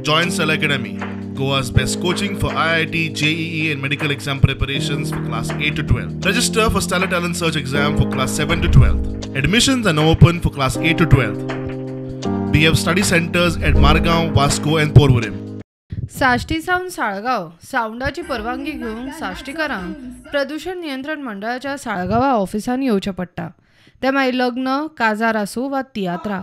Join Stellar Academy, Goa's best coaching for IIT, JEE and medical exam preparations for class 8 to 12. Register for Stellar Talent Search exam for class 7 to 12. Admissions are now open for class 8 to 12. We have study centers at Margao, Vasco and Porvorim. Sashti सावन साळगांव सावंडाची परवानगी घेवंक साश्टीकारांक प्रदूषण नियंत्रण मंडळाच्या साळगांवा ऑफिसान येवचें पडटा. ते मागीर लग्न, काजार आसूं वा तियात्रा,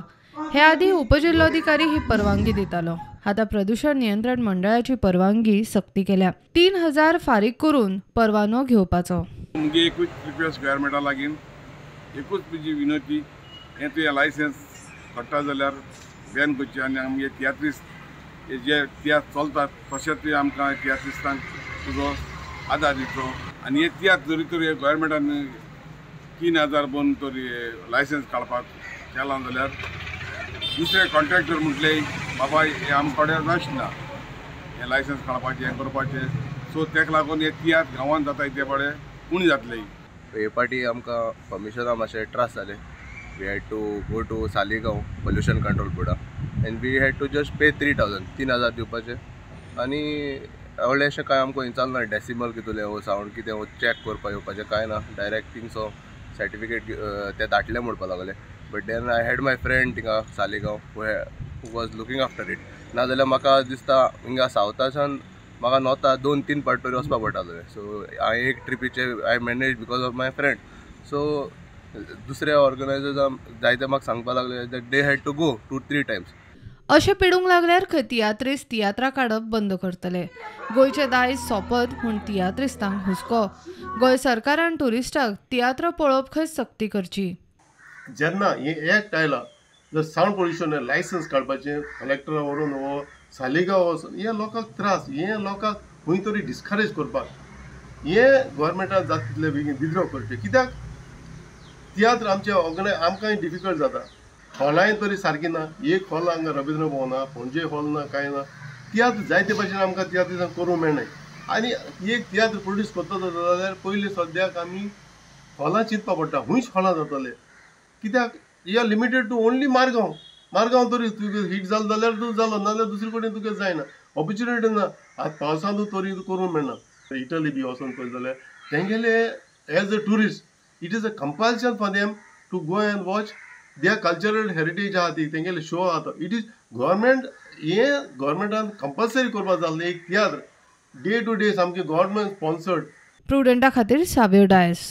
हे आदी उपजिल्लोधिकारी ही परवानगी दितालो. आतां प्रदूषण नियंत्रण मंडळाची परवानगी सक्ती केल्या. 3000 फारीक करून परवानो घेवपाचो. मुगे एकूच रिक्वेस्ट गव्हर्मेंटा लागीं, एकूच तुजी विनंती, हें तुवें लायसन्स काडटा जाल्यार बॅन करचें आनी आमगे तियात्रिस्त हे जे तियात्र चलतात तशें तुवें आमकां तियात्रिस्तांक तुजो आदार दितलो. आनी हे तियात्र जरी तर गव्हर्मेंटान 3000 बंद तर लायसन्स काडपाक केलां जाल्यार दुसरे कॉन्ट्रॅक्टर म्हटले बाबा हे आमचे कडेन नासना हें लायसन्स काडपाचें हें करपाचें, सो तेका लागून हे तियात्र गांवांत जाता ते बरे उणें जातले. हे पाटी आमकां परमिशना मातशे त्रास जाले. We had to go to Saligao pollution control Borda and we had to just pay 3000, 3000 दिवपाचे. आनी व्हडलें अशें कांय आमकां चलना, डेसिमल कितले हो सावंड कितें हो चॅक करपाक येवपाचें कांय ना. डायरेक्ट थिंगसो सर्टिफिकेट ते धाडले म्हणपाक लागले. But then I had my friend थिंगा Saligao who was looking after it. नाजाल्यार म्हाका दिसता हिंगा सावथाच्यान म्हाका नॉर्था 2-3 पाट तरी वचपाक पडटालें. सो हांवें एक ट्रिपीचे I manage because of my friend. So दुसरे ऑर्गनायजर्स जायते म्हाका सांगपाक लागले that they had to go 2-3 times. अशें पिडूंक लागल्यार खंय तियात्रिस्त तियात्रां काडप बंद करतले. गोंयचें दायज सोंपत म्हूण तियात्रिस्तांक हुस्को. गोंय सरकारान ट्युरिस्टांक तियात्र पळोवप खंय सक्ती करची. जेन्ना हें एक्ट आयला जर सावंड पोल्युशन लायसन्स काडपाचें कलेक्टरा व्हरून हो सालिगांव वचून हे लोकांक त्रास, हे लोकांक खंय तरी डिस्करेज करपाक हे गव्हर्मेंटान जाता तितले बेगीन विद्रो करचें. कित्याक तियात्र आमचे ऑर्गनायज आमकांय डिफिकल्ट जाता. हॉलांय तरी सारकी ना, एक हॉल हांगा रविंद्र भवन ना, पणजे हॉल ना, कांय ना. तियात्र जायते भाशेन आमकां तियात्र करूंक मेळनाय. आनी एक तियात्र प्रोड्यूस करता जाल्यार पयलीं सद्याक आमी हॉलां चिंतपा पडटा, खूंयच हॉलां जातले. कित्याक you are limited to only Margao. Margao तरी तुका हिट जालो जाल्यार तूं जालो, नाजाल्यार दुसरे कडेन तुका जायना, ऑपॉर्च्युनिटी ना. आतां पावसांतूय तरी करूंक मेळना. इटली बी वचोन पळयत जाल्यार तेंगेले as a tourist it is a compulsion for them to go and watch their cultural heritage आहा ती, तेंगेले शो आहा तो. It is government, हें गव्हर्मेंटान कंपल्सरी करपाक जाल्लें एक तियात्र डे टू डे सामकें गव्हर्मेंट स्पॉन्सर्ड. प्रुडंटा खातीर सावियो डायस.